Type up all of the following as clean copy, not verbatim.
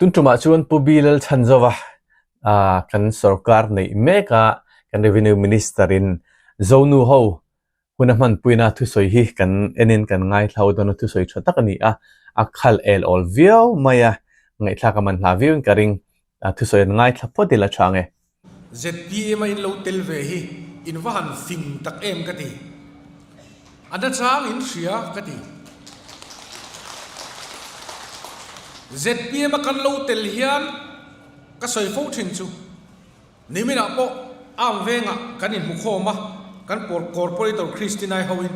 Tun tumah chuan Pu B Lalchhanzova kan sorkar neih mek a, kan Revenue Minister in Zonu ho hun a hmanpuina thusawi hi kan enin kan ngaithla ho dawn a, thusawi tha tak a ni a, a khal el awl viau mai a, ngaihthlak a man hla viauin ka ring, thusawi an ngaithla phawt ila tha ang e. ZPM a in lo tel ve hi in va han fing tak em ka ti. A nachang in hria ka ti. ZPM a kan lo tel hian ka sawi fo thin chu niminah pawh Arm vengah kan inhmu khawm a, kan Corporator Christinai hoin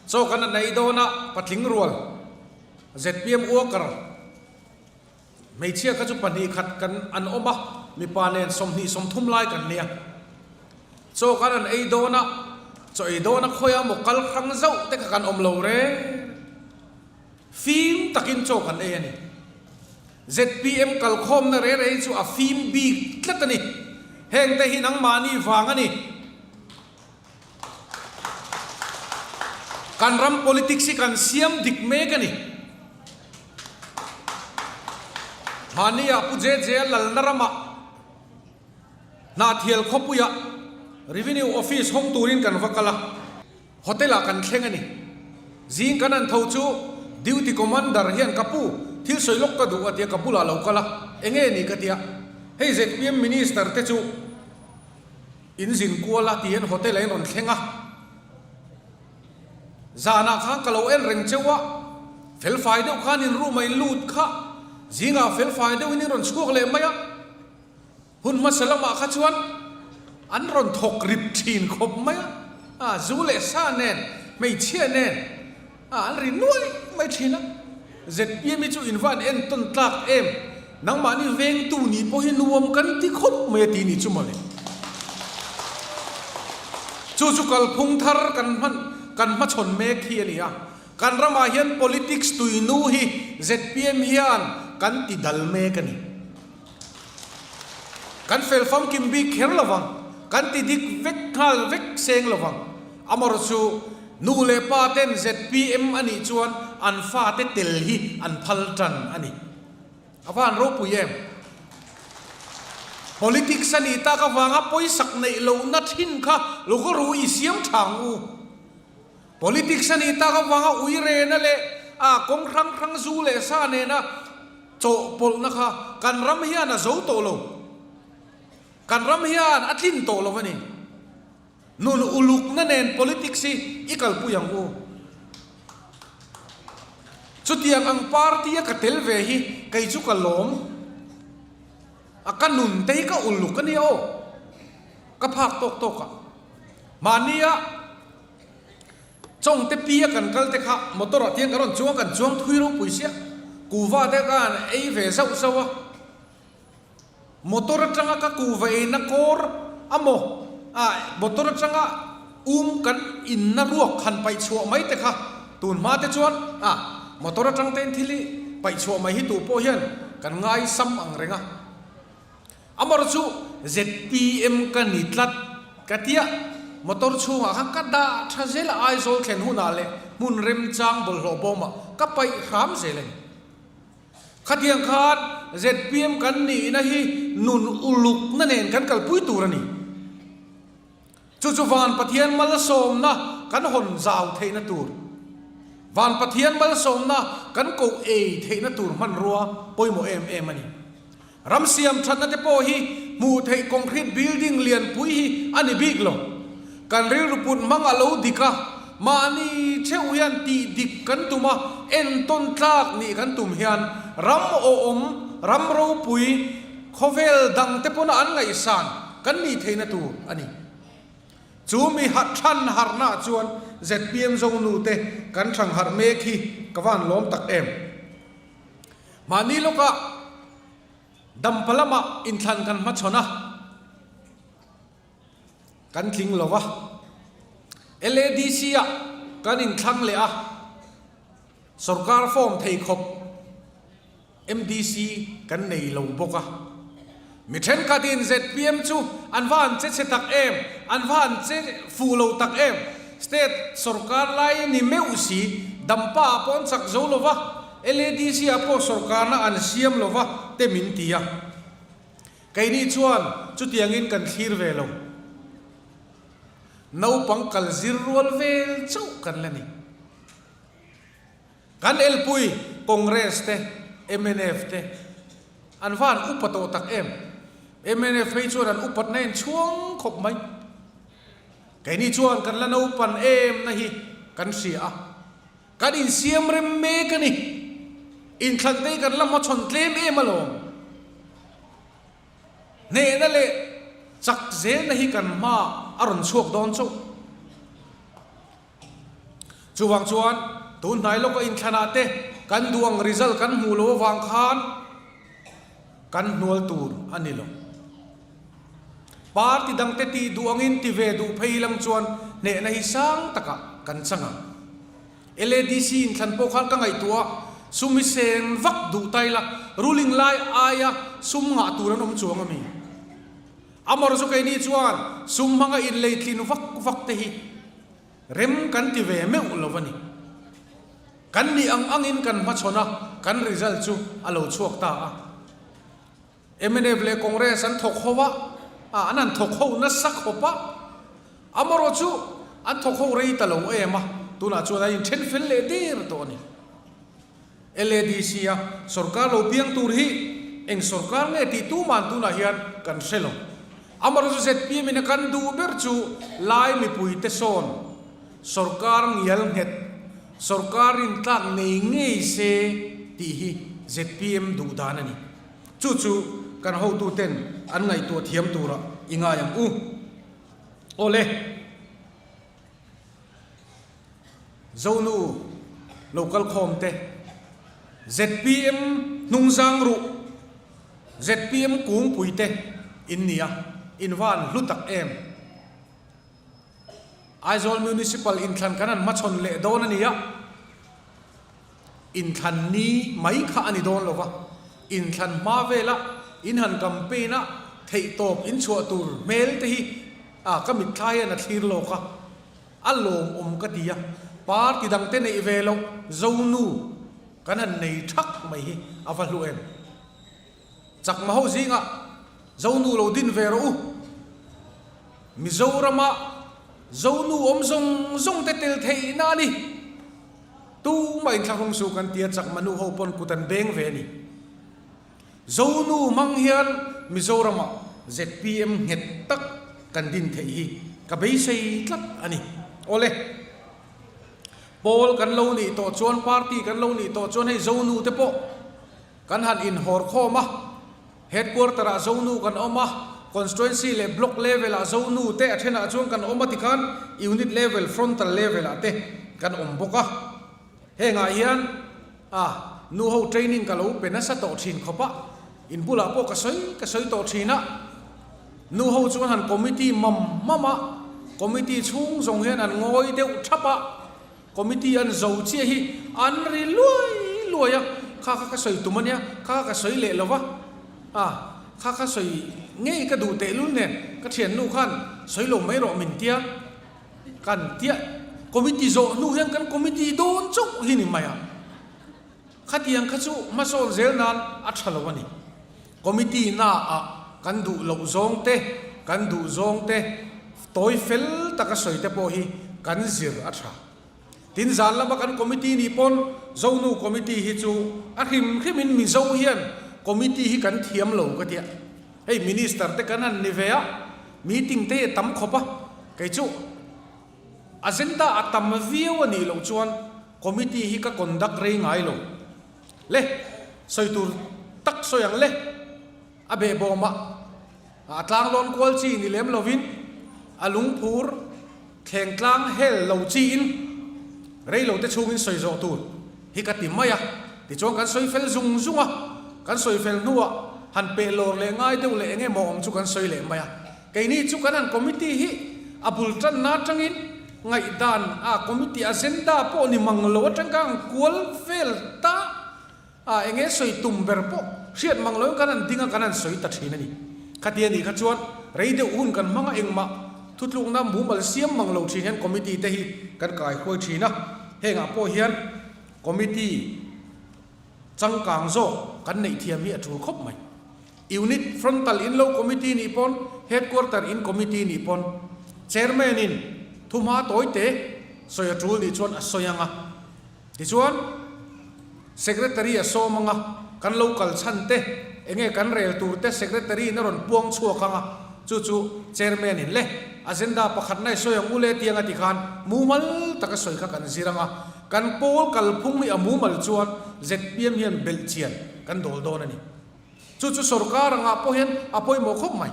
chaw kan a nei dawn a, patling rual ZPM worker, Hmeichhia kha chu pahnih khat kan an awm a, mipa nen 20 30 lai kan nia. Chaw kan an ei dawn a, chaw ei dawn a khawi a maw kal hrang zauh te kha kan awm lo reng. Fim takin chaw kan ei a ni. ZPM kalkhawmna re re hi chu a fim bik tlat a ni. Heng te hi nangmahni vang a ni. Kan ram politics hi kan siam dik mek a ni. Mahnia Pu JJ-a lalna ramah Hnahthial khawpuiah Revenue Office hawng turin kan va kal a, Hotel-ah kan thleng a ni. Zing kan han tho chu Duty Commander hian ka pu, thil sawi lawk ka duh a tia ka bulah lo kal a, enge ni ka tia, hei zpm Minister te chu In zin kual a tiin hotel ah in rawn thleng a, zanah khan ka lo en reng cheu a, felfai deuh khan in room ah in lut kha, zingah felfai deuhin in rawn chhuak leh mai a, hun hmasa lamah kha chuan an rawn thawk rip thin khawp mai a, zu leh sa nen, hmeichhia nen. A, an ri nuai mai thin a. Zpm hi chu in va an entawn tlak em? Nangmahni vengtu nih pawh hi nuam kan ti khawp mai a ti nih chu mawle. Chu chu kalphung thar kan hman kan hmachhawn mek hi a ni a. Kan ramah hian politics tuinu hi zpm hian kan ti dal mek a ni. Kan fel famkim bik kher lo vang, kan ti dik vek nghal vek seng lo vang. Amarawh chu nu leh pa ten zpm a nih chuan an fate tel hi an phal tan a ni. A va han ropui em? Politics a nih tak avanga pawisak neih lohna thin kha lo ka ru i siam tha ang u. Politics a nih tak avanga uirena leh a kawng hrang hrang zu leh sa nena Chawhpawlhna kha kan ram hian a zo tawh lo. Kan ram hian a tlin tawh lo a ni. Nun ulukna nen politics hi i kalpui ang u. Chutiang ang party a ka tel ve hi kei chu ka lawm a, ka nun te hi ka uluk a nia aw. Ka phak tawk tawk a. Mahnia. Chawngte pi a kan kal te kha motor ah tiang kan rawn chuang kan chuang thui ropui sia, kuva te khan ei ve zauh zauh a, motor atanga ka kuva eina kawr a maw ah motor atanga um kan inna ruak han paih chhuah mai te kha tun hma te chuan ah motor atang te in thil hi paih chhuah mai hi tu pawh hian kan ngai sam ang reng a. Amarawh chu zpm ka ni tlat ka tia, motor chhungah khan ka dah tha zel a, Aizawl thlen hunah leh hmun remchang bawlhhlawh bawmah ka paih hram zel a ni. Khatiang khan zpm kan nihna hi nun ulukna nen kan kalpui tur a ni. Chu chu Van Pathian malsawmna kan hawn zau theihna tur, Van Pathian malsawmna kan koh ei theihna tur hmanrua pawimawh em em a ni. Ram siam thatna te pawh hi hmuh theih concrete building lianpui hi a ni bik lo. Kan rilru put hmang a lo dik a, mahni theuh hian tih dik kan tum a, entawn tlak nih kan tum hian ram awhawm, ram ropui, khawvel dang te pawna an ngaihsan kan nih theihna tur a ni. Chu mi than harhna chuan zpm Zonu te kan thang harh mek hi ka van lawm tak em. Mahni lawkah dampa lamah inthlan kan hmachhawn a, kan tling lo va. LADC-ah kan inthlang leh a, sorkar form thei khawp MDC kan nei lo bawk a. Mi thenkhatin zpm chu an va han che chhe tak em, an va han che fuh lo tak em, state sorkar lai ni meuh si, dampa ah pawh an chak zo lo va. LADC ah pawh sorkarna an siam lo va te min ti a. Keini chuan chutiangin kan thlir ve lo. Naupang kal zir rual vel chauh kan la ni. Kan elpui Congress te, mnf te an va an upa tawh tak em? Mnf phei chuan an upatna en chhuang khawp mai. Keini chuan kan la naupan em na hi kan hria a. Kan insiam rem mek a ni. Inthlan te hi kan la hmachhawn tlem em alawm. Hnehna leh chak zelna hi kan hmaah a rawn chhuak dawn chauh. Chuvang chuan tun hnai lawka inthlanah te kan duh ang result kan hmuh loh avang khan kan hnual tur a ni lo. Party dangte tih duh angin ti ve duh phei lang chuan hnehna hi sang takah kan chang ang. LADC inthlan pawh khan ka ngaihtuah a, sum hi sen vak duh ta ila ruling lai aia sum ngah tur an awm chuang a mi? Amawr chu keini chuan sum hmanga inlei tlin vak vak te hi rem kan ti ve meuh lo a ni. Kan nih ang angin kan hmachhawn a, kan result chu a lo chhuak ta a. Mnf leh Congress an thawk ho a, an han thawk ho nasa khawp a, amarawh chu an thawk ho rei ta lo em a, tunah chuan an inthen fel leh der tawh a ni. LADC a sorkar lo piang tur hi eng sorkar nge tih tuman tunah hian kan hre lo. Amarawh chu zpm in a kan duh ber chu Lai mipuite sawn sorkar ngial nghet, sorkar rintlak nei ngei se tih hi zpm duh dan a ni. Chu chu kan hotuten an ngaihtuah thiam turah i ngai ang u. Awle! Zonu lo kal khawm te, zpm hnungzang ruh, zpm kungpui te in ni a, in van hlu tak em? Aizawl Municipal inthlan kan han hmachhawn leh dawn a ni a. Inthlan ni mai kha a ni dawn lo va, inthlan hma vela in han campaign a theihtawp in chhuah tur hmel te hi a ka mitthla hian a thlir lawk a, a lawmawm ka ti a, party dang te neih ve loh Zonu kan han nei thak mai hi a va hlu em. Chakma ho zingah Zonu lo din ve rawh u. Mizorama Zonu awm zawng zawng te tel theihna a ni. Tumah inthlahrung suh kan tia Chakma nu ho pawn kut an beng ve a ni. Zonu hmang hian Mizoramah zpm nghet tak kan din theih hi ka beisei tlat a ni. Awle, pawl kan lo nih tawh chuan, party kan lo nih tawh chuan hei Zonu te pawh kan han inhawr khawm a. Headquarter ah Zonu kan awm a, Constituency leh Block level ah Zonu te a thenah chuan kan awm a tikhan Unit level, Frontal level ah te kan awm bawk a. Hengah hian a nu ho training ka lo pe nasa tawh thin khawp a, in bulah pawh ka sawi ka sawi tawh thin a. Nu ho chuan han committee mam mam a, committee chhung zawng hian an ngawi deuh thap a. Committee an zo chiah hi an ri luai luai a, kha kha ka sawi tum a nia, kha kha ka sawi leh lo va, a kha kha sawi ngei ka duh tehlul nen ka thiannu khan sawi lo mai rawh min tia, kan tia committee zawh hnu hian kan committee dawn chauh hi ni mai a, khatiang kha chu hmasawn zel nan a tha lo a ni. Committee naah kan duh loh zawng te, kan duh zawng te tawi fel taka sawi te pawh hi kan zir a tha. Tin zan lama kan committee nih pawn Zonu committee hi chu a hrim hrimin Mizo hian committee hi kan thiam lo ka tia. Hei minister te kan han ni ve a, meeting te hi a tam khawp a, kei chu agenda a tam viau a nih loh chuan committee hi ka conduct rei ngai lo. Le, sawi tur tak sawi ang le. A behbawmah a tlanglawn kual chi ni lem lovin a lungphur thleng tlang hel lo chiin rei lo te chhungin sawi zawh tur hi ka ti mai a. Tichuan kan sawi fel zung zung a, kan sawi fel hnuah han peh lawr leh ngai deuh leh eng emaw awm chu kan sawi leh mai a. Keini chu kan han committee hi a bul tanna atangin ngaihdan a committee agenda pawh ni mang lo atang khan an kual vel ta a, eng nge sawi tum ber pawh hriat mang loin kan han ding a kan han sawi ta thin a ni. Khatia nih kha chuan rei deuh hun kan hmang a engmah thutlukna mumal siam mang lo thin hian committee te hi kan kaihruai thin a, hengah pawh hian committee. Changkang zawk kan neih thiam hi a tul khawp mai. Unit Frontal in lo Committee nih pawn, Headquarter in Committee nih pawn, Chairman in thumha tawite sawi a tul nih chuan a sawi ang a. Tichuan, Secretary a sawm ang a, kan lo kal chhan te, enge kan rel tur te Secretary in a rawn puang chhuak ang a, chu chu Chairman in le Agenda pakhatna i sawi ang u le tiang a ti khan mumal taka sawi kha kan zir ang a, kan pawl kalphung hi a mumal chuan zpm hian belh chian kan dawl dawn a ni. Chu chu sorkar angah pawh hian a pawimawh khawp mai.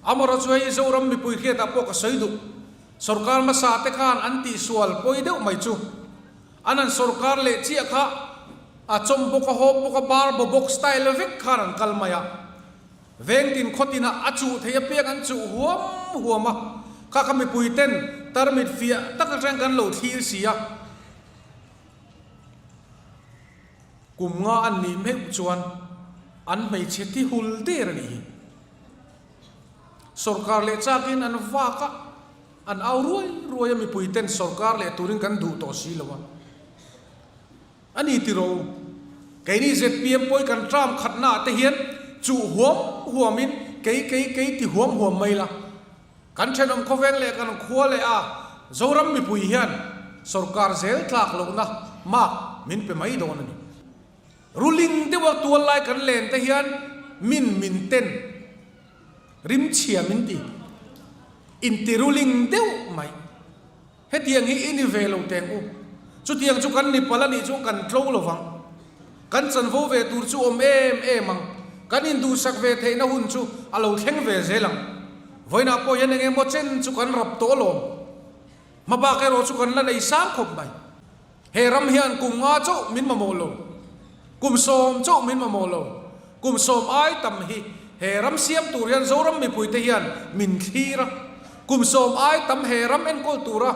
Amarawh chu hei Zoram mipui hriatah pawh ka sawi duh. Sorkar hmasa te khan an tihsual pawi deuh mai chu. An han sorkar leh chiah kha a chawm bawk a hawp bawk a bar baw bawk style vek khan an kal mai a. Veng tin khaw tinah a chuh thei apiang an chuh huam huam a, kha kha mipui ten tarmit fiah tak atang kan lo thlir si a. Kum nga an nih meuh chuan an hmeichhe ti hul der a nih hi. Sorkar leh chakin an vak a. An au ruai ruai a, mipui ten sorkar leh turin kan duh tawh si lo a. A ni tiro, keini zpm pawi kan term khatna ah te hian chuh huam huam in kei kei kei ti huam huam mai la. Kan thenawm khawveng leh kan khua leh a Zoram mipui hian sorkar zel tlak lohna mark min pe mai dawn a ni. Ruling deuha tual lai kan len te hian min min ten. Rimchhia min ti. Inti ruling deuh mai. Hetiang hi i ni ve lo teng u. Chutiang chu kan ni palh a nih chuan kan tlo lo vang. Kan chanvo ve tur chu awm em em ang. Kan induhsak ve theihna hun chu a lo thleng ve zel ang. Vawiinah pawh hian eng emaw chen chu kan rap tawh alawm. Hmabak erawh chu kan la nei sang khawp mai. He ram hian kum nga chauh min mamawh lo, kum sawm chauh min mamawh lo, kum sawm ai tam hi he ram siam tur hian Zoram mipuite hian min thlir a, kum sawm ai tam he ram enkawl tura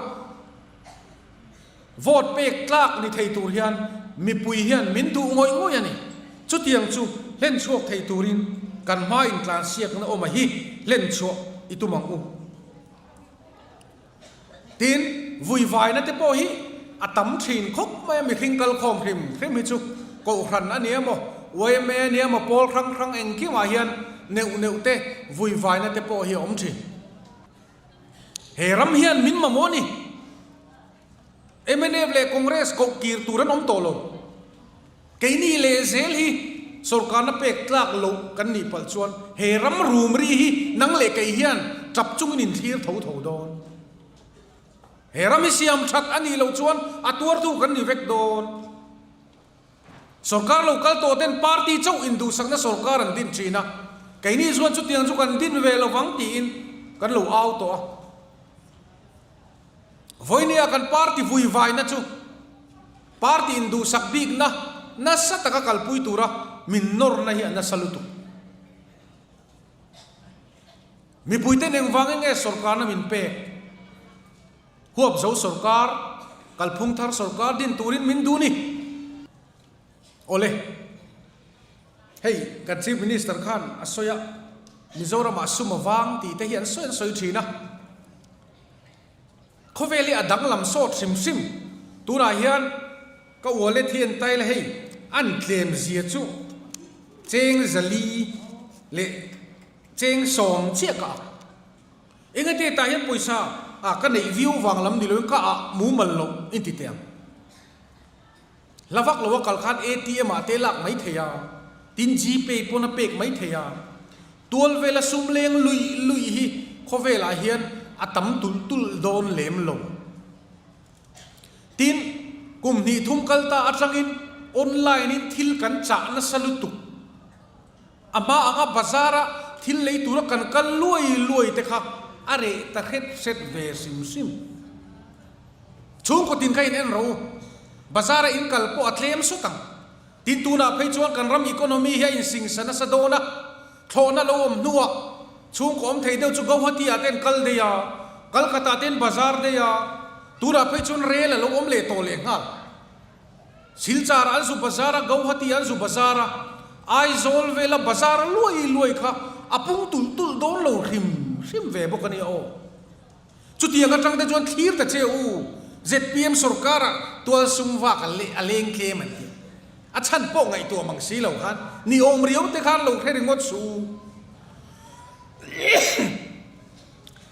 vote pek tlak ni thei tur hian mipui hian min duh ngawih ngawih a ni. Chutiang chu hlen chhuak thei turin kan hma intlansiakna awma hi hlen chhuah i tum ang u. Tin, vuivaina te pawh hi a tam thin khawp mai a, mihring kal khawm hrim hrim hi chu Kohhran a ni emaw, yma a ni emaw, pawl hrang hrang engkimah hian neuh neuh te vuivaina te pawh hi a awm thin. He ram hian min mamawh a ni. Mnf leh Congress koh kir tur an awm tawh lo. Keini leh zel hi sorkarna pek tlak loh kan nih palh chuan he ram rum ri hi nang leh kei hian tap chungin in thlir tho tho dawn. He ram hi siam that a nih loh chuan a tuartu kan ni vek dawn. Sorkar lo kal tawh ten party chauh induhsakna sorkar an din thin a, keini chuan chutiang chu kan din ve lovang tiin kan lo au tawh a. Vawinia kan party vuivaina chu party induhsak bikna nasa taka kalpui tura min nawrna hi a nasa lutuk. Mipuiten engvangin nge sorkarna min pek? Huapzo sorkar, kalphung thar sorkar din turin min duh ni. Awle, hei kan Chief Minister khan a sawi a, Mizoramah sum a vang tih te hi an sawi an sawi thin a. Khawvel hi a danglam sawt hrim hrim. Tunah hian ka wallet hi an tail a hei, an tlem zia chu cheng zali leh cheng sawm chiah ka ak. Engati tah hian pawisa ah ka neih viau vang lam ni loin ka ah mumal loh inti teh ang. Hla vak lo a kal khan ATM ah te lak mai thei a, tin Gpay pawn a pek mai thei a. Tual vela sum leng luih luih hi khawvel ah hian a tam tulh tulh dawn lem lo. Tin, kum hnih thum kal ta atangin online in thil kan chah nasa lutuk. A hma anga bazar a thil lei tura kan kal luai luai te kha a reh ta hret hret ve hrim hrim. Chhungkaw tin kha in en rawh u. Bazar a in kal pawh a tlem sawt ang. Tin tunah phei chuan kan ram economy hi a insingsa nasa dawn a, thlawhna lo awm hnuah chhungkaw awm thei deuh chu Guwahati ah te an kal daih a, Kolkata ah te an bazar daih a, tunah phei chuan rel a lo awm leh tawh leh nghal. Silchar an zu bazar a, Guwahati an zu bazar a, Aizawl vela bazar luai luai kha a pung tulh tulh dawn lo hrim hrim ve bawk a nia aw. Chutiang atang te chuan thlir ta che u, zpm sorkar ah tual sum vak a leng tlem an ti. A chhan pawh ngaihtuah mang si lo khan ni awm riau te khan lo hre ringawt suh u.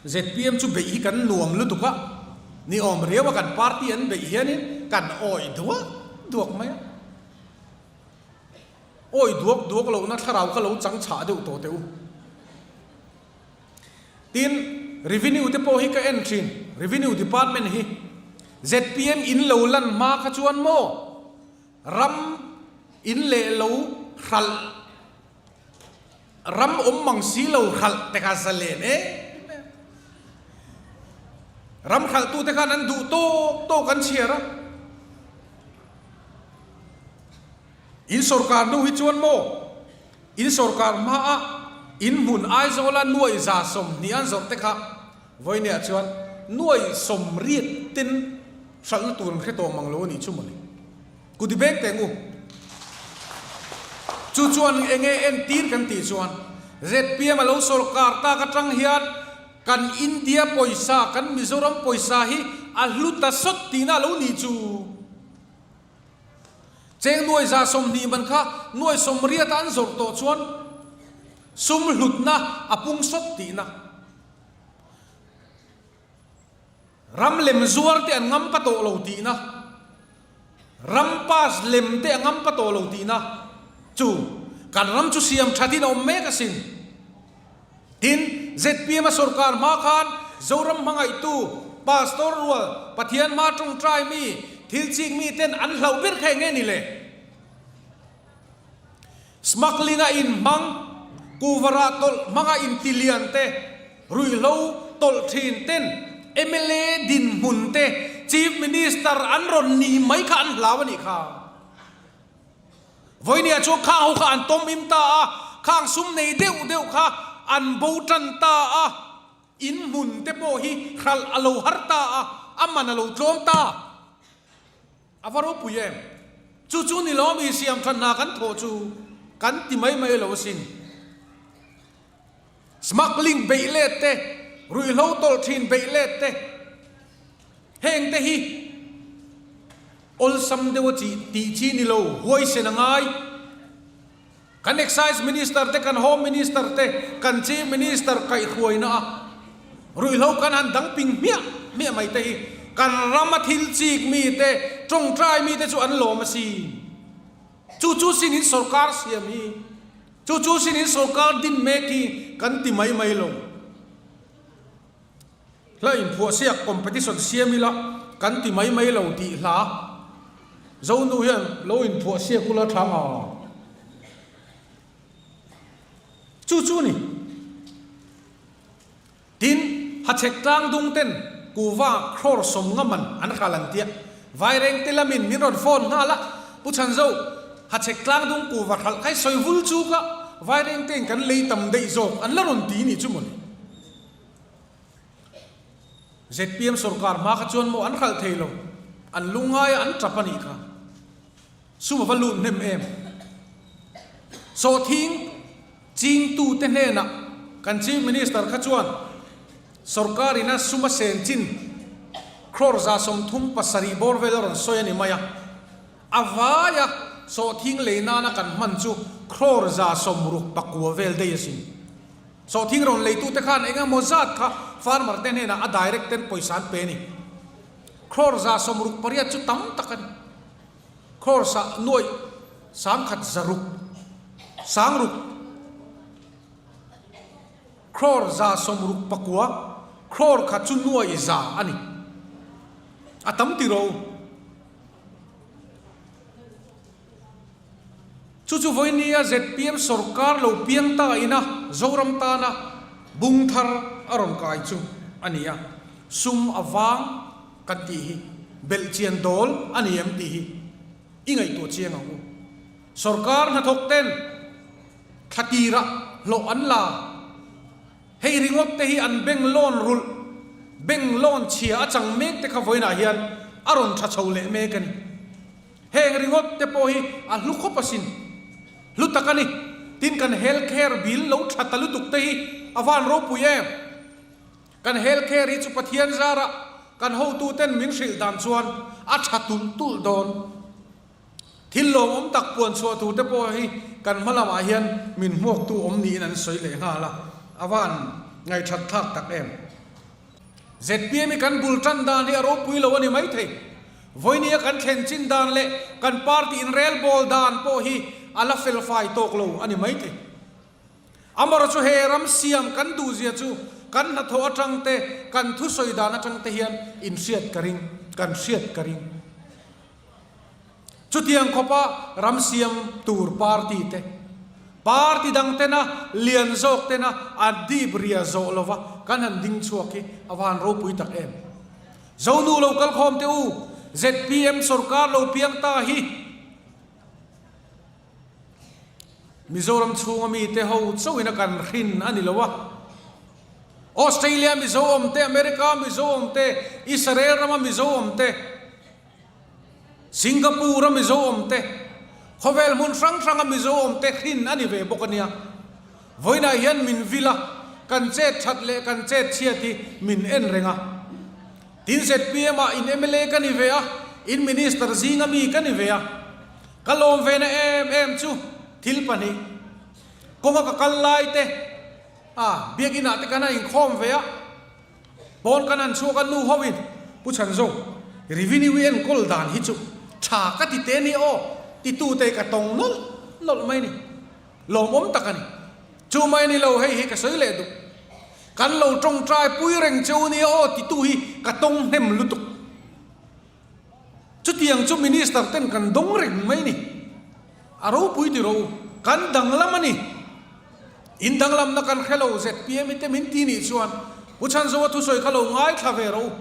Zpm chu beih hi kan nuam lutuk a, ni awm riau a kan party an beih hianin kan awih duak duak mai a. Awih duak duak lohna thlarau kha lo chang chhah deuh tawh teh u. Tin, Revenue te pawh hi ka en thin, Revenue Department hi zpm in lo lan hma kha chuan maw ram in leh lo hralh, ram awm mang si lo hralh te kha zalen em em. Ram hralhtu te khan an duh tawk tawk an chhiar a. In sorkar hnu hi chuan maw In sorkar hmaa in hmun Aizawla nuai 120 an zawrh te kha vawineah chuan nuai 80 ten hralhna tur an hre tawh mang lo a nih chu mawle. Kuti beng teng u. Chu chuan enge entir kan tih chuan zpm a lo sorkar tak atang hian kan India pawisa, kan Mizoram pawisa hi a hlu ta sawt tihna a lo nih chu. Cheng nuai 120 man kha nuai 80 a an zawrh tawh chuan sum hlutna a pung sawt tihna. Ram lem zuar te an ngam pa tawh lo tihna. Ram pass lem te a ngam pa tawh lo tihna. Chu kan ram chu siam thatin a awm mek asin. Tin, zpm a sorkar hma khan Zoram hmangaihtu, Pastor rual, Pathian hma tawngtai mi, thil chik mi ten an hlauh ber kha eng nge ni le? Smuggling a inhmang, kuvarah tawlh hmanga intilian te, ruihhlo tawlh thin ten mla dinhmun te Chief Minister an rawn ni mai kha an hlau a nih kha. Vawinia chuan khang ho kha an tawm im ta a, khang sum nei deuh deuh kha an bo tan ta a, in hmun te pawh hi hralh a lo har ta a, a man a lo tlawm ta. A va ropui em? Chu chu ni lo mi siam than hna kan thawh chu kan ti mai mai lo asin. Smuggling beih let te, ruihhlo tawlh thin beih let te, Heng te hi awlsam deuh a chi tih chi ni lo, huaisen a ngai. Kan Excise Minister te, kan Home Minister te, kan Chief Minister kaihhruaina a ruihhlo kan han dang ping hmiah hmiah mai te hi kan rama thil chik mi te, tawngtai mi te chu an lawm asin. Chu chu sin in sorkar siam hi, chu chu sin in sorkar din mek hi kan ti mai mai lo. Hla inphuahsiak competition siam ila kan ti mai mai lo tih hla Zonu hian lo inphuahsiak ula tha nga chu chu ni. Tin, Hachhek tlang dung ten kuva crore 50 man an hral an tia. Vaireng te lamin min rawn phone nghal a, Pu Chhanzo, Hachhek tlang dung kuva hralh kha i sawi vul chu ka Vaireng tein kan lei tam daih zawk an la rawn ti ni chu mawle. Zpm sorkar hma kha chuan maw an hralh thei lo, an lungngai a an tap a nih kha. Sum a va lut hnem em? Sawhthing chingtute hnenah kan Chief Minister kha chuan sorkar ina sum a sen chin crore 37 bawr vel a rawn sawi a ni mai a. A vaia sawhthing lei nana kan hman chu crore 69 vel daih asin. Sawhthing rawn leitute khan eng emaw zat kha farmer te hnenah a direct ten pawisa an pe a ni. Crore 68 chu tam tak a ni. Crore sa nuaih sangkhat zaruk sangruk crore 69 crore khat chu nuaih za a ni. A tam ti ro. Chu chu vawinia zpm sorkar lo piang ta ina Zoram tana bung thar a rawn kai chu a ni a, sum a vang kan tih hi belhchian dawl a ni em tih hi i ngaihtuah chiang ang u. Sorkar hnathawk ten thla tirah hlawh an la. Hei ringawt te hi an bank loan rulh, bank loan chhia a chang mek te kha vawiinah hian a rawn tha chho leh mek a ni. Heng ringawt te pawh hi a hlu khawp asin. Hlu tak a ni. Tin kan health care bill lo tha ta lutuk te hi a van ropui em? Kan health care hi chu Pathian zarah kan hotu ten min hrilh dan chuan a tha tulh tulh dawn. Thil lawmawm tak puan chhuah tur te pawh hi kan hma lamah hian min hmuaktu awm niin an sawi leh nghal a, a van ngaihthat thlak tak em. Zpm hi kan bul tan dan hi a ropui lo a ni maithei. Vawinia kan thlen chin dan leh kan party inrelbawl dan pawh hi a la felfai tawk lo a ni maithei. Amarawh chu he ram siam kan duhzia chu kan hnathawh atang te, kan thusawi dan atang te hian inhriat ka ring, kan hriat ka ring. Chutiang khawpa ram siam tur party te, party dang tena lian zawk tena a dip ria zawh lova kan han ding chhuak hi a va han ropui tak em. Zonu lo kalkhawm teh u, zpm sorkar lo piang ta hi. Mizoram chhunga mite ho chauhin a kan hrin a ni lo a. Australia Mizo awm te, America Mizo awm te, Israel rama Mizo awm te, Singapore a Mizo awm te, khawvel hmun hrang hranga Mizo awm te hrin a ni ve bawk a nia. Vawiinah hian min vil a, kan chet that leh kan chet chhiat hi min en reng a. Tin zpm ah in mla ka ni ve a, in minister zinga mi ka ni ve a. Ka lawm ve na em em chu thil pahnih, kawnga ka kal lai te, a biakinn ah te kan han inkhawm ve a, pawn kan han chhuak a nu ho in Pu Chhanzo, revenue i enkawl dan hi chu tha ka ti te ni aw ti tu te ka tawng nawlh nawlh mai ni, lawmawm tak a ni. Chu mai ni lo hei hi ka sawi leh duh. Kan lo tawngtai pui reng che u nia aw ti tu hi ka tawng hnem lutuk. Chutiang chu Minister ten kan dawng reng mai ni. A ropui ti rawh u. Kan danglam a ni. In danglamna kan hre lo zpm i te min ti nih chuan Pu Chhanzoa thusawi kha lo ngaithla ve rawh u.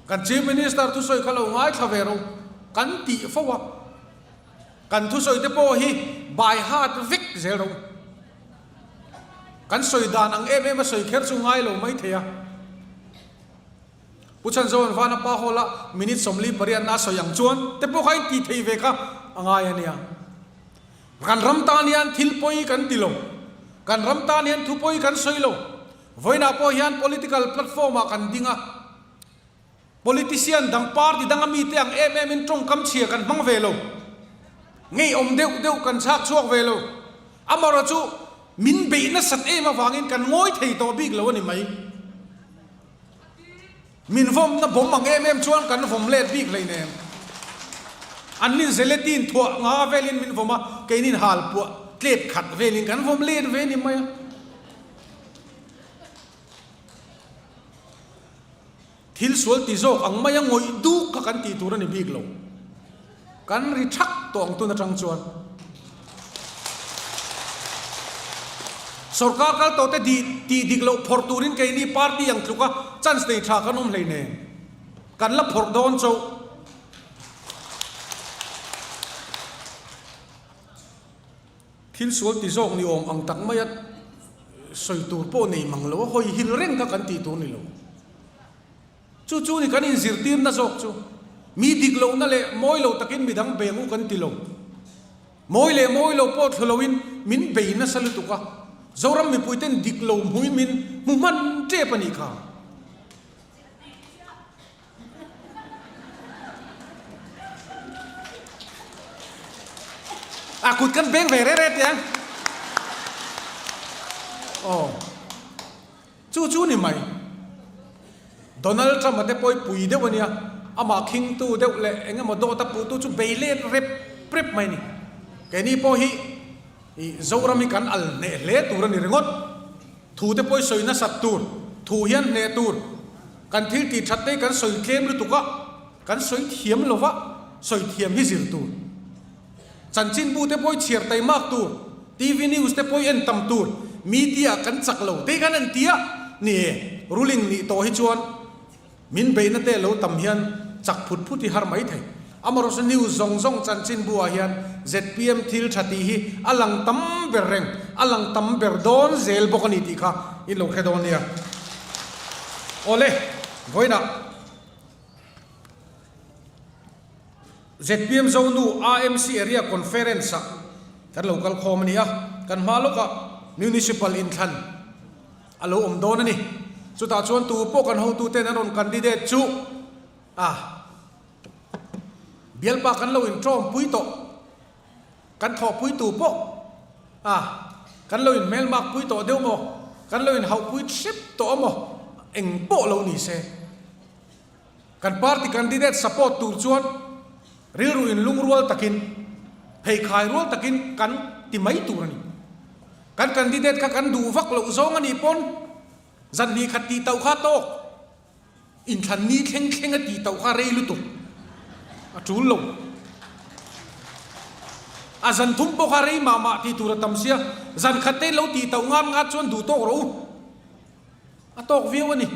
Kan Chief Minister thusawi kha lo ngaithla ve rawh u. Kan tih fo a. Kan thusawi te pawh hi by heart vek zel rawh u. Kan sawi dan ang em em a sawi kher chu ngai lo mai thei a. Pu Chhanzoan Vana pa hall a minute 48 a sawi ang chuan te pawh kha in tih theih ve kha a ngai a nia. Kan ram tan hian thil pawi kan ti lo. Kan ram tan hian thu pawi kan sawi lo. Vawiinah pawh hian political platform ah kan ding a. Politician dang party danga mite ang em em in tawngkam chhia kan hmang ve lo. Ngeiawm deuh deuh kan chhak chhuak ve lo. Amarawh chu min beih nasat em avangin kan ngawi thei tawh bik lo a ni mai. Min vawmna bawm ang em em chuan kan vawm let bik hleinem. An nin zeletin thuah nga velin min vawm a, keinin hal puah tlep khat velin kan vawm let ve ni mai a. Thil sual ti zawk ang maia ngawih duk kha kan tih tur a ni bik lo. Kan ri thak tawh ang tun atang chuan. Sorkar kal tawh te di tih dik loh phawrh turin keini party ang tluka chance nei tha kan awm hlei nen. Kan la phawrh dawn chauh. Thil sual ti zawk ni awm ang tak maia sawi tur pawh nei mang lo a, hawi hil reng kha kan tih tur ni lo. Chu chu ni kan inzirtirna zawk chu. Mi dik lohna leh mawi lo takin midang beng u kan ti lo. Mawi leh mawi lo pawh thlu loin min bei nasa lutuk a, Zoram mipuiten dik lo hmuin min hmu hman tep a nih kha. A kut kan beng ve re re teh ang. Aw. Chu chu ni mai. Donald Trump a te pawh hi pui deuh a nia, amah khingtu deuh leh eng emaw dawt a puhtu chu bei let rep rep mai a ni. Keini pawh hi ih Zoram hi kan al hneh hle tur a ni ringawt. Thu te pawh hi sawi nasat tur, thu hian hneh tur. Kan thil tih that te hi kan sawi tlem lutuk a, kan sawi thiam lo va, sawi thiam hi zir tur. Chanchinbu te pawh i chhiar taimak tur, TV news te pawh i en tam tur, media kan chak lo te khan an ti a, ni e, ruling nih tawh hi chuan min beihna te lo tam hian chak phut phut hi har mai thei. Amarawhchu news zawng zawng chanchinbu ah hian zpm thil tha tih hi a lang tam ber reng, a lang tam ber dawn zel bawk a ni tih kha in lo hre dawn nia. Awle, vawiinah. Zpm Zonu AMC Area Conference-ah kan lo kal khawm a ni a, kan hma lawkah Municipal inthlan a lo awm dawn a ni. Chutah chuan tu pawh kan hotuten an rawn candidate chu a. Bialpa kan lo inṭawmpui tawh, kan thawhpuitu pawh a, kan lo inhmelmakpui tawh deuh maw, kan lo inhauhpui hrep tawh a maw, eng pawh lo ni se. Kan party candidate support tur chuan rilru inlungrual takin, pheikhai rual takin kan ti mai tur a ni. Kan candidate kha kan duh vak loh zawng a nih pawn zan hnih khat tih tauh kha tawk. Inthlan ni thleng thleng a tih tauh kha rei lutuk a tul lo. A zan thum pawh kha rei mah mah tih tur a tam sia, zan khat te lo tih tauh ngat ngat chuan duh tawk rawh u. A tawk viau a ni.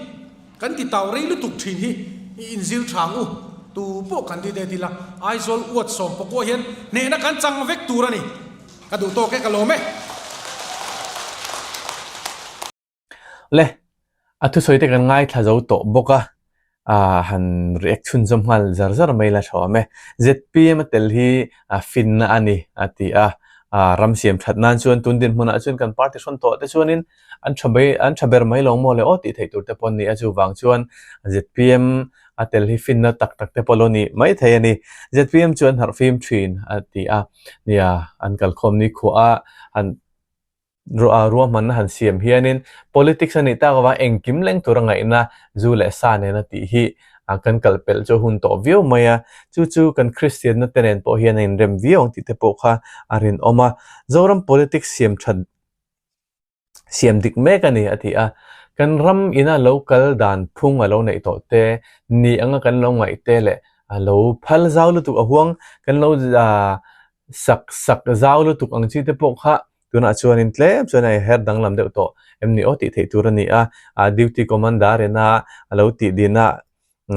Kan ti tau rei lutuk thin hi i inzir tha ang u. Tu pawh kan ti det ila, Aizawl uat sawm pawh hian hnehna kan chang vek tur a ni. Ka duh tawk e, ka lawm e. Le, a thusawi te kan ngaithla zo tawh bawk a, ah han react chhunzawm nghal zar zar mai la tha awm e. ZPM a tel hi finna a ni a ti a, ah ram siam that nan chuan tun dinhmunah chuan kan party hrawn tawh te chuanin an tha mai an tha ber mai lo maw le aw tih theih tur te pawh an ni a, chuvang chuan ZPM a tel hi finna tak tak te pawh lo ni mai thei a ni. ZPM chu an harh fim thin a ti a, nia an kalkhawm ni khuah a han Ruahmanna han siam hianin politics a nih tak avang engkim leng tura ngaihna zu leh sa nena tih hi kan kal pelh chu a hun tawh viau mai a, chu chu kan Kristianna te nen pawh hian a inrem viau ang tih te pawh kha a rinawm a. Zoram politics siam that siam dik mek a ni a ti a, kan ram ina lo kal dan phung a lo neih tawh te, ni anga kan lo ngaih te leh a lo phal zau lutuk a huang kan lo sak sak zau lutuk ang chi te pawh kha tunah chuanin tlem chuan a her danglam deuh tawh em ni aw tih theih tur a ni a, ah duty commander ina a lo tih din a,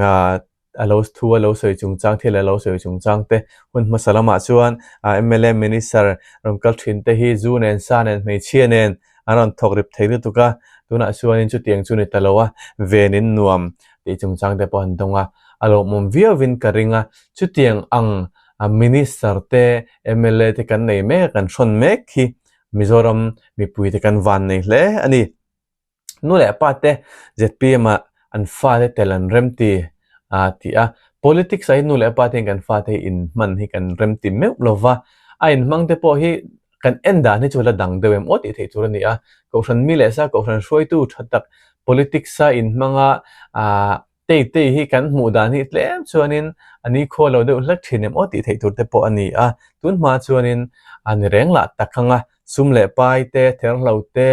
ah a lo thu a lo sawi chungchang thil a lo sawi chungchang te hun hmasa lamah chuan ah mla minister rawn kal thin te hi zu nen sa nen hmeichhia nen an rawn thawk rip thei lutuk a, tunah chuanin chutiang chu ni ta lo a, venin nuam tih chungchang te pawh an dawng a, a lawmawm viauvin ka ring a, chutiang ang a minister te mla te kan nei mek a kan hrawn mek hi Mizoram mipui te kan van nei hle a ni. Nu leh pa te zpm ah an fate tel an rem ti a tih a, politics ah hi nu leh pa te hian kan fate hi inhman hi kan rem ti meuh lo va, a inhmang te pawh hi kan en dan hi chu la dang deuh em aw tih theih tur a ni a, kohhran mi leh sa kohhran hruaitu tha tak politics a inhmang a ah Tei tei hi kan hmuh dan hi tlem chuanin a ni khaw lo deuh hlek thin em aw tih theih tur te pawh a ni a, tun hma chuanin a ni reng lah tak ang a, sum leh pai te, therhlo te,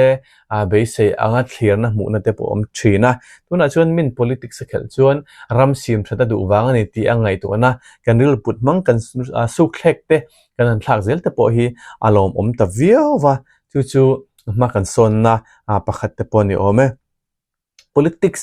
a beisei anga thlirna hmuhna te pawh a awm thin a, tunah chuan min politics a khelh chuan ram sim that a duh vang a ni tih a ngaihtuahna kan rilru put hmang kan sukthlek te kan han thlak zel te pawh hi a lawmawm ta viau va, chu chu hma kan sawnna pakhat te pawh a ni awm e. Politics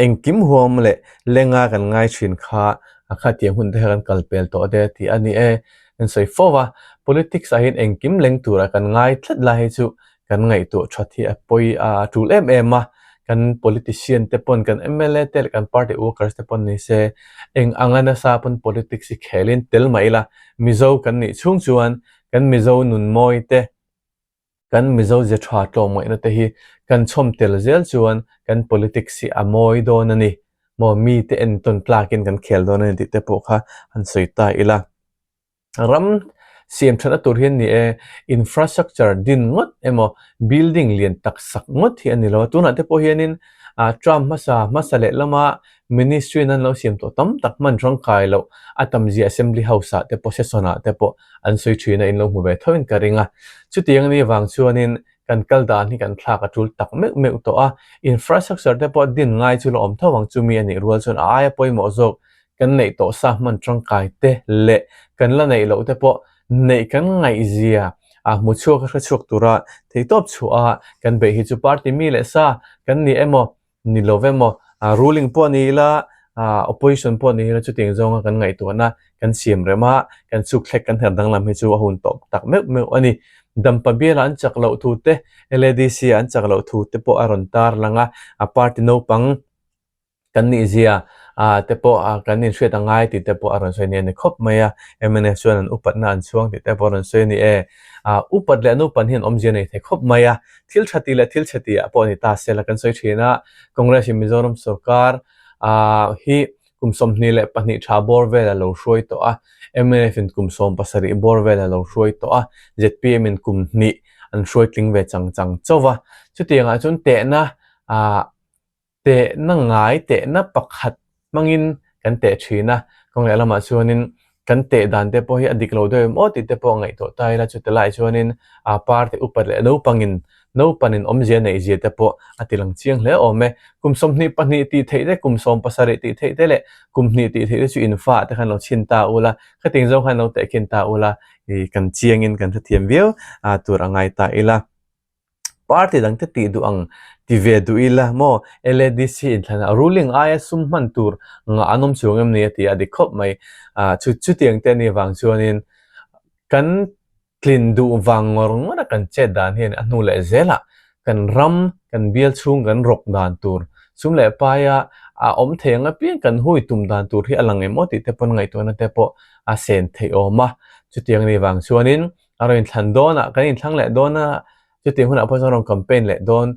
engkim huam leh lenga kan ngai thin kha a khatiang hun te kha kan kal pel tawh te tih a ni e. Kan sawi fo a, politics ah hian engkim leng tura kan ngai tlat lai hi chu kan ngaihtuah that hi a pawi a tul em em a, kan politician te pawn kan mla te leh kan party workers te pawn ni se eng anga nasa pawn politics hi khelin tel mah ila Mizo kan nih chhung chuan kan Mizo nun mawi te Kan Mizo ze tha tlawmngaihna te hi kan chhawm tel zel chuan kan politics hi a mawi dawn a ni maw, mite entawn tlakin kan khel dawn a ni tih te pawh kha han sawi ta ila. Ram siam thatna tur hian ni e, infrastructure din ngawt emaw building lian tak sak ngawt hi a ni lo a, tunah te pawh hianin term hmasa hmasa leh lama ministry in an lo siam tawh tam tak hman tangkai loh a tam zia assembly house ah te pawh session ah te pawh an sawi thin a in lo hmu ve tho in ka ring a. Chutiang anih vang chuanin kan kal dan hi kan thlak a tul tak meuh meuh tawh a, infrastructure te pawh din ngai chu la awm tho ang chumi anih rual chuan a aia pawimawh zawk kan neih tawh sa hman tangkai te leh kan la neih loh te pawh neih kan ngaihzia a hmu chhuak a hre chhuak tura theihtawp chhuah a kan beih hi chu party mi leh sa kan ni emaw ni lo ve maw, ruling pawh ni ila, opposition pawh ni ila chutiang zawnga kan ngaihtuahna kan siam rem a, kan sukthlek kan her danglam hi chu a hun tawp tak meuh meuh a ni. Dampa biala an chak loh thu te, LADC ah an chak loh thu te pawh a rawn tar lang a, a party naupang kan nih zia te pawh kan inhriat a ngai tih te pawh a rawn sawi ni a ni khawp mai a, mnf chuan an upatna an chhuang tih te pawh a rawn sawi a ni e. Upat leh naupan hian awmzia nei thei khawp mai a, Thil tha ti leh thil chhe tih ah pawh a ni ta se la kan sawi thin a, Congress in Mizoram sorkar ah hi Kum 22 tha bawr vel a lo hruai tawh a, mnf in kum 17 bawr vel a lo hruai tawh a, zpm in kum hnih an hruai tling ve chang chang chauh va. Chutiangah chuan tehna ah Tehna ngai tehna pakhat hmangin kan teh thin a, kawng leh lamah chuanin kan teh dan te pawh hi a dik lo deuh em aw tih te pawh ngaihtuah ta ila chuti laiah chuanin a party upat leh naupangin naupanin awmzia neih zia te pawh a ti lang chiang hle awm e. Kum 22 tih theih te, kum 70 tih theih te leh kum hnih tih theih te chu infa te khan lo chhin ta ula, khatiang zawng khan lo tehkhin ta ula ih kan chiangin kan hrethiam viau tur a ngai ta ila. Party dangte tih duh ang ti ve duh ila maw LADC inthlanah ruling aia sum hman tur ngah an awm chuang em ni a ti a dik khawp mai. Ah chu chutiang te anih vang chuanin kan tlin duh vang ngawr ngawr a kan chet dan hian a hnu leh zelah kan ram kan bial chhung kan rawk dan tur sum leh paia a awm thei ang apiang kan hui tum dan tur hi a lang em aw tih te pawn ngaihtuahna te pawh a sen theih awm a. Chutiang anih vang chuanin A rawn inthlan dawn a, kan inthlang leh dawn a, chutiang hunah pawh chuan a rawn campaign leh dawn.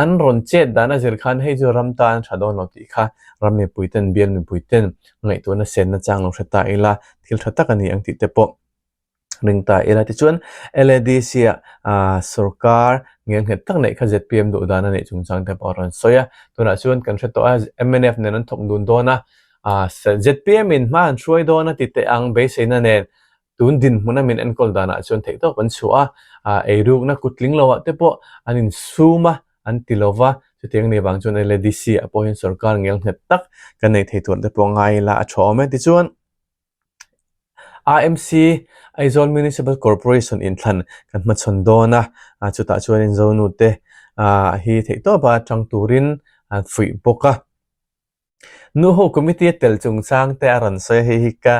An rawn chet dan a zir khan hei chu ram tan a tha dawn lo tih kha ram mipui ten, bial mipui ten ngaihtuahna senna chang lo hre ta ila, thil tha tak a ni ang tih te pawh ring ta ila. Tichuan, LADC ah sorkar ngelnghet tak neih kha zpm duh dan a neih chungchang te pawh a rawn sawi a. Tunah chuan kan hre tawh a, mnf nen an thawk dun dawn a, zpm in hma an hruai dawn a ti teh ang beiseina nen Tun dinhmuna min enkawl danah chuan theihtawp an chhuah a, eirukna kutling loah te pawh an insum a, an ti lo va, chutiang ni vang chuan LADC ah pawh hian sorkar ngel nghet tak kan nei thei tur te pawh ngai ila a tha awm e. Tichuan, AMC, Aizawl Municipal Corporation inthlan kan hmachhawn dawn a, chutah chuanin Zonute hi theihtawpa tang turin an fuih bawk a. Nuho committee a tel chungchang te a rawn sawi a, hei hi ka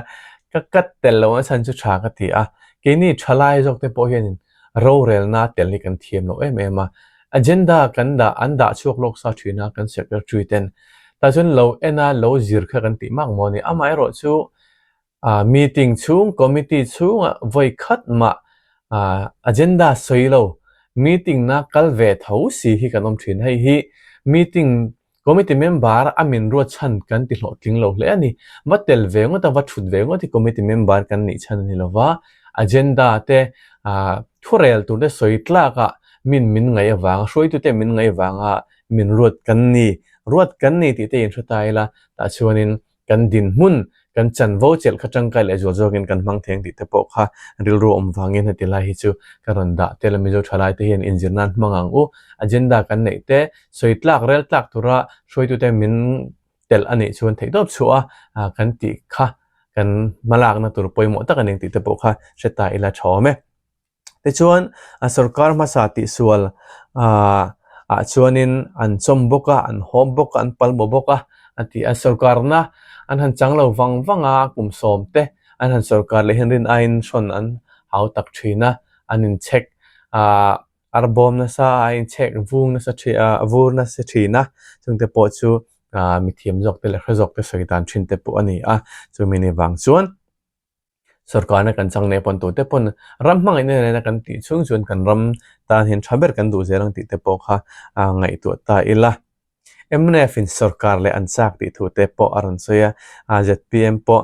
ka cut tel lo a chhan chu tha ka ti a, keini thalai zawk te pawh hianin rorelna tel hi kan thiam lo em em a, agenda kan dah an dah chhuak lawk sa thin a kan secretary ten tah chuan lo en a lo zir kha kan tih mak maw ni, amaherawh chu Ah meeting chhung committee chhungah vawi khat mah ah agenda sawi lo meeting na kal ve tho si hi kan awm thin. Hei hi meeting committee member a min ruat chhan kan ti hlawhtling lo hle a ni. Va tel ve ngawt a va thut ve ngawt hi committee member kan nih chhan a ni lo va, agenda te ah thurel tur te sawi tlak ah min min ngaih avanga hruaitute min ngaih avanga min ruat kan ni ruat kan ni tih te inhre ta ila tah chuanin kan dinhmun, kan chanvo chelh kha tangkai leh zual zawkin kan hmang theng tih te pawh kha rilru awm vangin heti lai hi chu ka rawn dah tel a, Mizo thalai te hian inzir nan hmang ang u. Agenda kan neih te, sawi tlak, rel tlak tura hruaitute min telh a nih chuan theihtawp chhuah a kan tih kha kan hmalakna tur pawimawh tak a ni ang tih te pawh kha hre ta ila tha awm e. Tichuan, a sorkar hmasa tihsual ah chuanin an chawm bawk a, an hawp bawk a, an pal maw bawk a, a ti a. Sorkarna an han chang lo vang vang a, kum sawm te an han sorkar leh hian rin aiin hrawn an hau tak thin a, an inchhek ah ar bawm nasa a, a inchhek vung nasa thin a, vur nasa thin a, chungte pawh chu ah mithiam zawk te leh hre zawk te sawi dan thin te pawh a ni a, chumi ni vang chuan. Sorkarna kan chang nei pawn tute pawn ram hmangaihna nena kan tih chhung chuan kan ram tan hian tha ber kan duh zel ang tih te pawh kha a ngaihtuah ta ila. Mnf in sorkar leh an chak tih thu te pawh a rawn sawi a, zpm pawh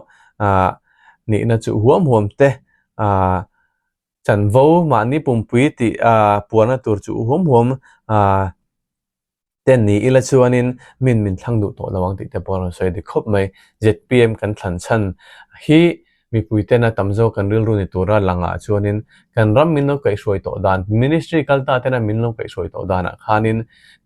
nihna chu huam huam te chanvo mahni pumpui tih puarna tur chu huam huam Te ni ila chuanin min min thlang duh tawh lo ang tih te pawh a rawn sawi dik khawp mai. Zpm kan thlan chhan hi mipui tena tam zawk kan rilru ni tura langah chuanin kan ram min lo kaihhruai tawh dan, ministry kal ta tena min lo kaihhruai tawh danah khanin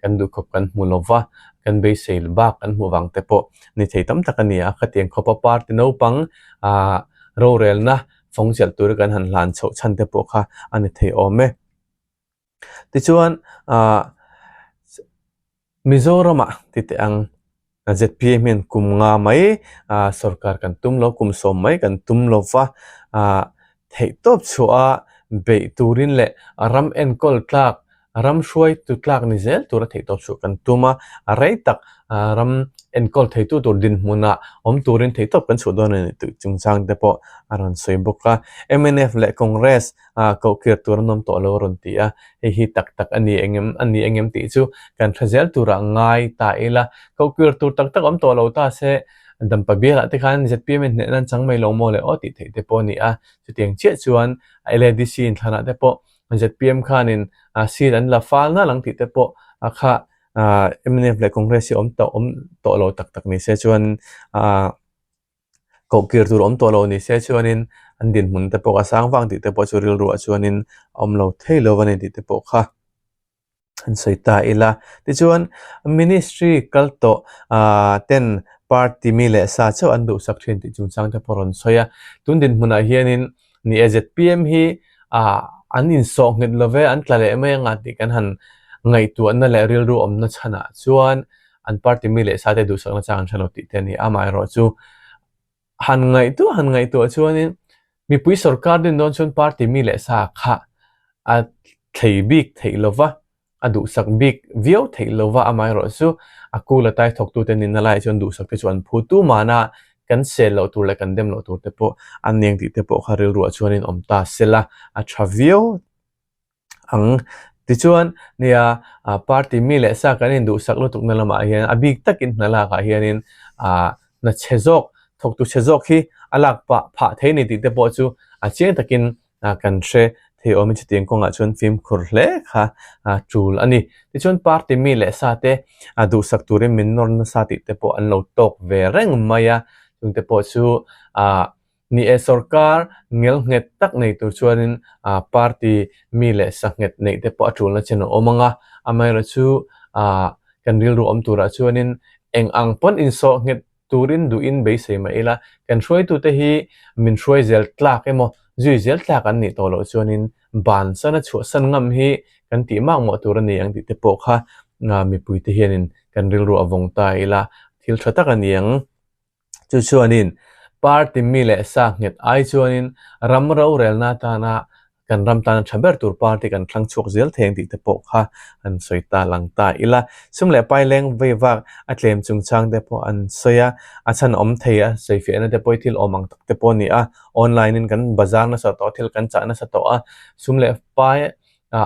kan duhkhawp kan hmu lo va, kan beisei bak kan hmuh vang te pawh ni thei tam tak a ni a. Khatiang khawpa party naupang ah rorelna fawng chelh tura kan han hlan chhoh chhan te pawh kha a ni thei awm e. Tichuan ah Mizoramah ti teh ang zpm hian kum nga mai ah sorkar kan tum lo kum sawm mai kan tum lo va ah theihtawp chhuah a beih turin leh ram enkawl tlak ram hruaitu tlak ni zel tura theihtawp chhuah kan tum a a rei tak ah ram enkawl theitu tur dinhmunah awm turin theihtawp kan chhuah dawn a ni tih chungchang te pawh a rawn sawi bawk a mnf leh Congress ah koh kir tur an awm tawh lo a rawn ti a, hei hi tak tak a ni engem a ni engem tih chu kan hre zel turah ngai ta ila, koh kir tur tak tak awm tawh lo ta se Dampa bialah te khan zpm in hnehna an chang mai lo maw le aw tih theih te pawh a ni a. Chutiang chiah chuan LADC inthlanah te pawh zpm khanin seat an la fal nalh ang tih te pawh a kha mnf leh Congress hi awm tawh awm tawh lo tak tak ni se chuan koh kir tur awm tawh lo ni se chuanin an dinhmun te pawh a sang vang tih te pawh chu rilruah chuanin a awm lo thei lo a ni tih te pawh kha an sawi ta ila. Tichuan ministry kal tawh ah ten party mi leh sa chauh an duhsak thin tih chungchang te pawh a rawn sawi a. Tun dinhmunah hianin ni e zpm hi ah an insawh nghet lo ve an tla leh mai anga tih kan han ngaihtuahna leh rilru awmna chhanah chuan an party mi leh sa te duhsakna chang an hre lo tih te a ni a. Amaherawhchu han ngaihtuah han ngaihtuah chuanin mipui sorkar din dawn chuan party mi leh sa kha a thlei bik theih lo va, a duhsak bik viau theih lo va, amaherawhchu a kul a tai thawktute nihna laiah chuan duhsak te chu an phu tu mahna kan sel loh tur leh kan dem loh tur te pawh an niang tih te pawh kha rilruah chuanin awm ta sela a tha viau. ang. Tichuan, nia party mi leh sa kan induhsak lutukna lamah hian a bik takin hna lakah hianin hna chhe zawk, thawktu chhe zawk hi a lak pah phah thei a ni tih te pawh chu a chiang takin kan hre thei awmin chutiang kawngah chuan fimkhur hle kha tul a ni. Tichuan, party mi leh sa te duhsak turin min nawr nasa tih te pawh an lo tawk ve reng mai a, chungte pawh chu Ni e, sorkar ngelnghet tak nei tur chuanin party mi leh sanghet neih te pawh a tulna chen a awm ang a, amaherawhchu kan rilru awm turah chuanin eng ang pawn insawh nghet turin duhin beisei mah ila, kan hruaitute hi min hruai zel tlak emaw zui zel tlak an nih tawh loh chuanin bansan a chhuahsan ngam hi kan tih mak mawh tur a ni ang tih te pawh kha mipuite hianin kan rilru a vawng ta ila, thil tha tak a ni ang. Chu chuanin party mi leh sa nghet ai chuanin ram rorelna atana kan ram tana tha ber tur party kan thlang chhuak zel thei ang tih te pawh kha an sawi ta lang ta ila. Sum leh pai leng vei vak a tlem chungchang te pawh an sawi a, a chhan awm thei a sawifiahna te pawh hi thil awm ang tak te pawh a ni a, online in kan bazar nasa tawh a, thil kan chah nasa tawh a, sum leh pai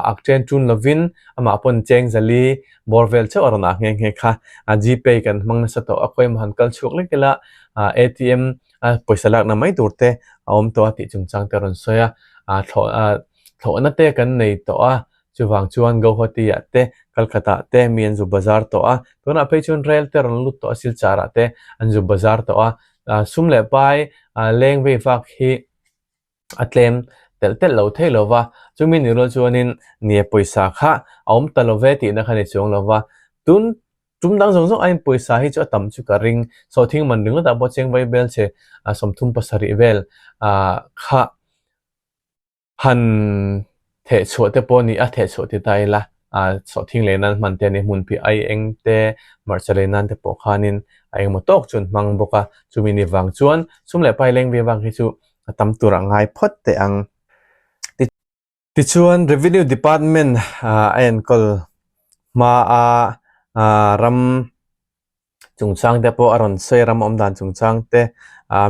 ak chen chun lovin amah pawn cheng zali bawr vel chauh a rawn ah nghe nghe kha. Gpay kan hmang nasa tawh a, khawi emaw han kal chhuak lek ila atm a pawisa lakna mai tur te a awm tawh a tih chungchang te a rawn sawi a, thlawhna te kan nei tawh a, chuvang chuan Guwahati ah te Calcutta ah te mi an zu bazar tawh a, tunah phei chuan rail te a rawn lut tawh a, Silchar ah te an zu bazar tawh a, sum leh pai leng vei vak hi. a tlem telh telh lo thei lo va, chumi ni rual chuanin nia pawisa kha a awm ta lo ve tihna kha ni chuang lo va, tun tum dang zawng zawng aiin pawisa hi chu a tam chu ka ring, sawhthing man ringawtah pawh cheng vai bel che 37 vel kha han theh chhuah te pawh a ni a, theh chhuah ti ta ila sawhthing leh nan hman te a ni, hmunphiah ai eng te hmarcha leh nan te pawh khanin a engemaw tawk chu an hmang bawk a, chumi ni vang chuan sum leh pai leng ve vang hi chu a tam tur a ngai phawt teh ang. Tichuan Revenue Department a enkawl hma a ram chungchang te pawh a rawn sawi a, ram awm dan chungchang te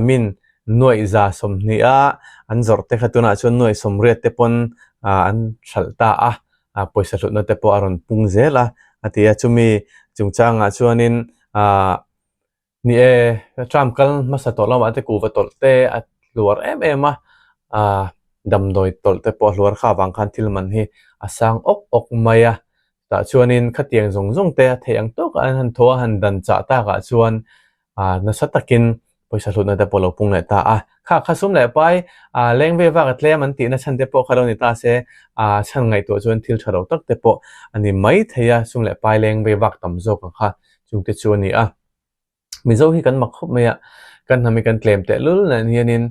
min nuaih 120 a an zawrh te kha tunah chuan nuaih 80 te pawn an hralh ta a, pawisa hlutna te pawh a rawn pung zel a a ti a, chumi chungchangah chuanin Ni e, tram kal hmasa tawh lamah te kuhva tawlh te a hluar em em a, aaa damdawi tawlh te pawh a hluar kha avang khan thil man hi a sang awk awk mai a, tah chuanin khatiang zawng zawng te a theih ang tawkah an han thaw a, han dan chah takah chuan aaa nasa takin pawisa hlutna te pawh a lo pung leh ta a, kha kha sum leh pai aaa leng ve vak a tlem an tihna chhan te pawh kha lo ni ta se, aaa chhan ngaihtuah chuan thil tha lo tak te pawh a ni mai thei a, sum leh pai leng ve vak tam zawk ang kha chungte chu a ni a. Mizo hi kan mak khawp mai a, kan hnam hi kan tlem tehlul nen hianin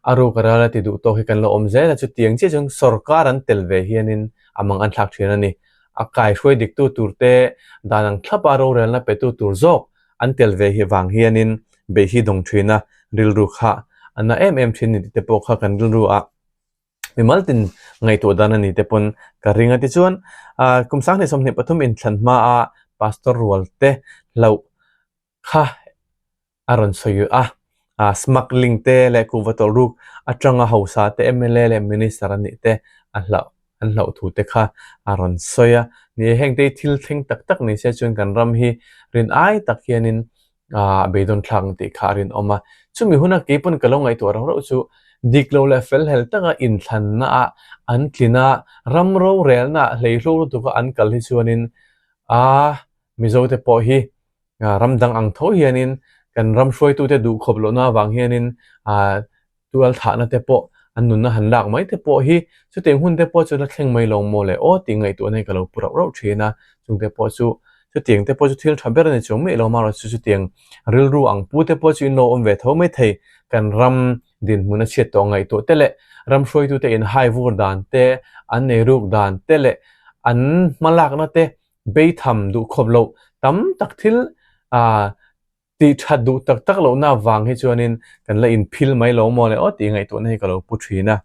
a ruk a ral a ti duh tawk hi kan la awm zel a, chutiang chiah chuan sorkar an tel ve hianin a mang an thlak thin a ni. A kaihruai diktu tur te, dan ang thlapa rorelna petu tur zawk an tel ve hi vang hianin beih hi dawng thin a, rilru kha a na em em thin ni tih te pawh kha kan rilru ah mimal tin ngaihtuah dan a ni te pawn ka ring a. Tichuan kum 2023 inthlan hmaa Pastor rual te hlauh kha a rawn sawi a, smuggling te leh kuhva tawlh ruk atanga hausa te mla leh minister a nih te a hlauh an hlauh thu te kha a rawn sawi a. Ni e, heng te hi thil thleng tak tak ni se chuan kan ram hi rin ai tak hianin. A beidawn thlak ang tih kha a rinawm a. Chumi huna kei pawn ka lo ngaihtuah rauh rauh chu dik lo leh fel hel taka inthlanna ah an tlin a, ram rorelna ah hleihlo lutuk a an kal hi chuanin a Mizo te pawh hi ram dang ang tho hianin kan ram hruaitute duhkhawp lohna avang hianin Tual thahna te pawh, an nunna han lak mai te pawh hi chutiang hun te pawh chu la thleng mai lo maw le aw tih ngaihtuahna hi ka lo pu rauh rauh thin a, chung te pawh chu chutiang te pawh chu thil tha ber a ni chuang miah lo marawh chu chutiang rilru ang pu te pawh chu in lo awm ve tho mai thei, kan ram dinhmun a chhiat tawh ngaihtuah te leh ram hruaitute in hai vur dan te, an nei ruk dan te leh an hmalakna te beitham duh khawp loh tam tak thil ah Tih that duh tak tak lohna avang hi chuanin kan la inphil mai lo maw le aw tih ngaihtuahna hi ka lo pu thin a.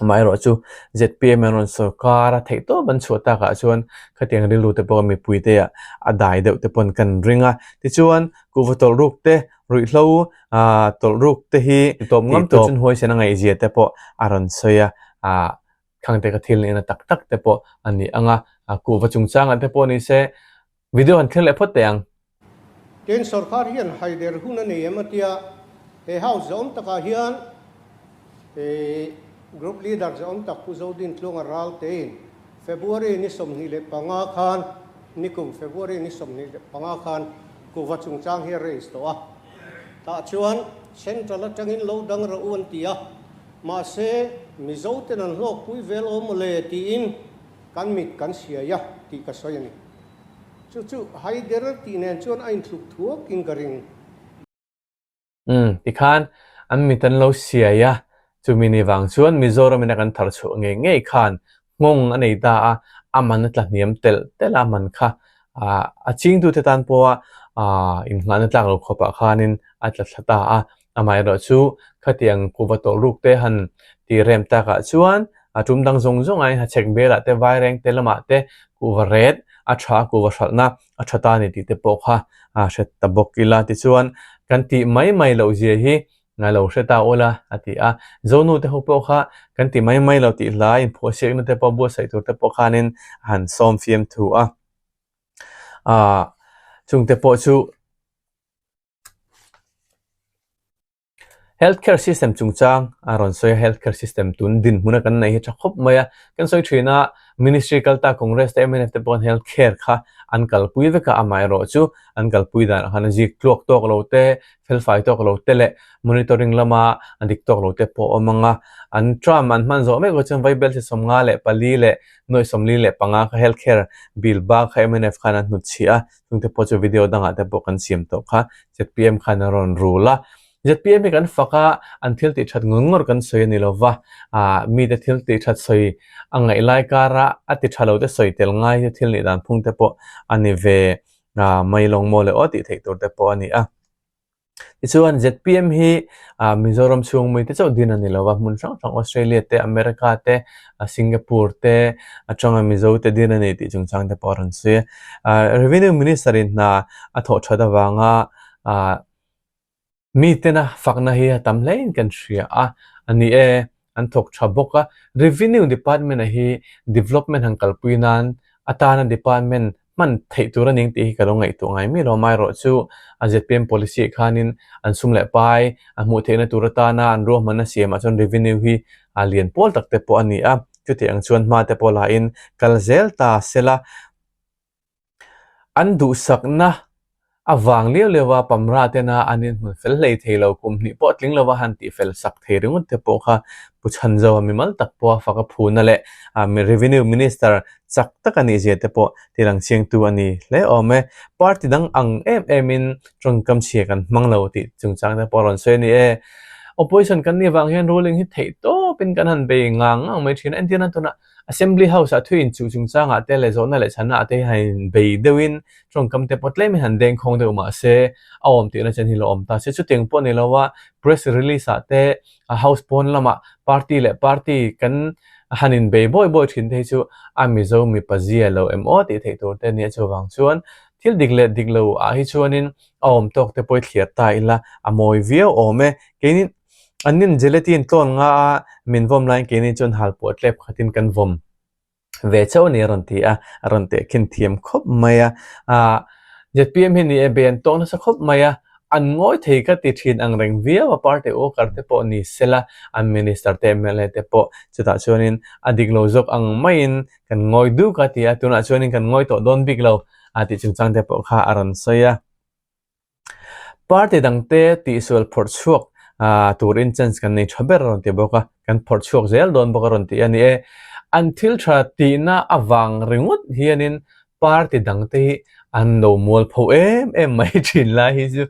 Amaherawh chu zpm an rawn sawrkar a theih tawp an chhuah takah chuan khatiang rilru te pawh mipuite ah a dai deuh te pawn kan ring a. Tichuan kuhva tawlh ruk te, ruihhlo ah tawlh ruk te hi tawp ngam tur chuan huaisen a ngaihzia te pawh a rawn sawi a. Ah khangte kha thil nihna tak tak te pawh a ni ang a. Kuhva chungchangah te pawh ni se Video han thlir leh phawt teh ang. Tin, sorkar hian haider hun a nei em a tia, he house zawm takah hian he group leader zawm tak Pu Zodintluanga Raltein February ni 25 khan, nikum February ni 25 khan kuhva chungchang hi a raise tawh a. Tah chuan central atangin lo dang rawh u an ti a, mahse Mizo ten an hlawkpui vel awm mawle tiin kan mit kan siai a tih ka sawi a ni. Chu chu haider tih nen chuan a inthluk thuakin ka ring. Umm, tikhan an mit an lo siai a, chumi ni vang chuan Mizoram in a kan thar chhuah ngei ngei khan nghawng a nei ta a, a man a tla hniam telh telh a, man kha a chingtute tan pawha innghahna tlak lo khawpah khanin a tla thla ta a, Amaherawh chu khatiang kuhva tawlh ruk te han tih rem takah chuan a tum dang zawng zawng aiin hachhek belah te vaireng te lamah te kuhva ret a tha kuhva hralhna a tha ta a ni tih te pawh kha a hre ta bawk ila tichuan kan tih mai mai loh zia hi ngai lo hre ta ula a ti a, Zonu te ho pawh kha kan ti mai mai lo tih hlai inphuahsiakna te pawh buatsaih tur te pawh khanin a han sawm fiam thu a, ah chungte pawh chu. Health care system chungchang a rawn sawi a, health care system tun dinhmuna kan neih hi tha khawp mai a, kan sawi thin a ministry kal ta Congress te mnf te pawh health care kha an kalpui vek a, amaherawh chu an kalpui danah khan a zik tluak tawk lo te, felfai tawk lo te leh monitoring lama a dik tawk lo te pawh a awm ang a, an term an hman zawh mek loh chuan Vaibelchhe 54 leh 45 kha health care bill bak kha mnf khan an hnutchhiah a. Chungte pawh chu video dangah te pawh kan siam tawh kha zpm khan a rawn rul a. Zpm hi kan fak a, an thil tih that ngawr ngawr kan sawi a ni lo va, ah mite thil tih that sawi a ngaih lai kara a ti tha lo te sawi tel ngai hi thil nih dan phung te pawh a ni ve mai lawng maw le aw tih theih tur te pawh a ni a. Tichuan zpm hi Mizoram chhung mite chauh din a ni lo va, hmun hrang hrang Australia te, America te, Singapore te atanga Mizo te din a ni tih chungchang te pawh a rawn sawi a. Revenue Minister in hna a thawh that avanga mitena fakna hi a tam hlein kan hria a, a ni e, an thawk tha bawk a. Revenue Department a hi development han kalpui nan atana department hman theih tur a ning tih hi ka lo ngaihtuah ngai miah lo. Amaherawh chu a zpm policy ah khanin an sum leh pai a hmuh theihna tur atana an ruahmanna siamah chuan revenue hi a lian pawl tak te pawh a ni a. Chutiang ang chuan hma te pawh lahin kal zel ta sela. An duhsakna avang liau liau a Pamra tena an inhmun fel hlei thei lo, kum hnih pawh tling lova han tih fel sak thei ringawt te pawh kha Pu Chhanzoa mimal tak pawha fak a phuna leh Revenue Minister chak tak a nih zia te pawh tilang chiangtu a ni hle awm e. Party dang ang em emin tawngkam chhia kan hmang lo tih chungchang te pawh a rawn sawi a ni e. Opposition kan nih vang hian ruling hi theih tawpin kan han bei ngang ngang mai thin a, entirna tunah Assembly House ah thu inchuh chungchangah te leh zawhna leh chhanna ah te hi han inbei deuhin tawngkam te pawh tlemin han dengkhawng deuh mah se a awm tihna chen hi lo awm ta se. Chutiang pawh ni lo a press release ah te House pawn lamah party leh party kan han inbei bawi bawi thin te hi chu a Mizo mipa zia lo em aw tih theih tur te a nia chuvang chuan thil dik leh dik lo ah hi chuanin a awm tawk te pawh i thliar ta ila a mawi viau awm e. Keini An nin gelatin tlawn nga a min vawm laiin keini chuan halpuah tlep khatin kan vawm ve chauh a ni a rawn ti a, a rawn tehkhin thiam khawp mai a. Ahh. ZPM hi ni e bei an tawk nasa khawp mai a, an ngawi thei ka ti thin ang reng viau a party worker te pawh ni sela an minister te mla te pawh chutah chuanin a dik lo zawk ang maiin kan ngawi duk a ti a, tunah chuanin kan ngawi tawh dawn bik lo a tih chungchang te pawh kha a rawn sawi a. Party dangte tihsual phawrh chhuak turin chance kan nei tha ber a rawn ti bawk a, kan phawrh chhuak zel dawn bawk a rawn ti a ni e. An thil tha tihna avang ringawt hianin party dangte hi an lo mualpho em em mai thin lai hi chu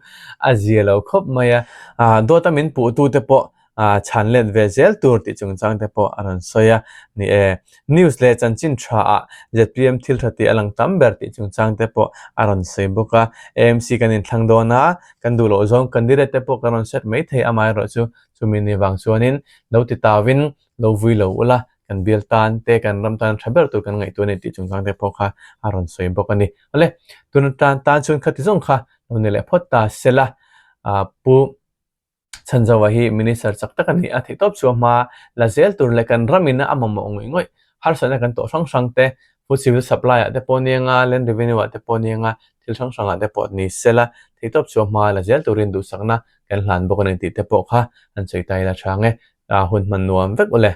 a zia lo khawp mai a. Dawta min puhtute pawh chhan let ve zel tur tih chungchang te pawh a rawn sawi a ni e. News leh chanchin tha ah zpm thil tha tih a lang tam ber tih chungchang te pawh a rawn sawi bawk a. AMC kan inthlang dawn a, kan duh loh zawng candidate te pawh kan rawn set mai thei amaherawh chu chumi ni vang chuanin lo ti tauin lo vui lo ula, kan bial tan te kan ram tan tha ber tur kan ngaihtuah a ni tih chungchang te pawh kha a rawn sawi bawk a ni. Awle, tuna tan tan chuan khati zawng kha lo ni leh phawt ta sela, Pu. Chhanzova hi Minister chak tak a ni a, theihtawp chu a hma la zel tur leh kan ramin a mamawh ngawih ngawih harsatna kan tawh hrang hrang te, Food Civil Supply ah te pawh ni anga, Land Revenue ah te pawh ni anga, thil hrang hrang ah te pawh ni sela, theihtawp chu a hma la zel turin duhsakna kan hlan bawk a ni tih te pawh kha an sawi ta ila tha ang e, hun hman nuam vek u le.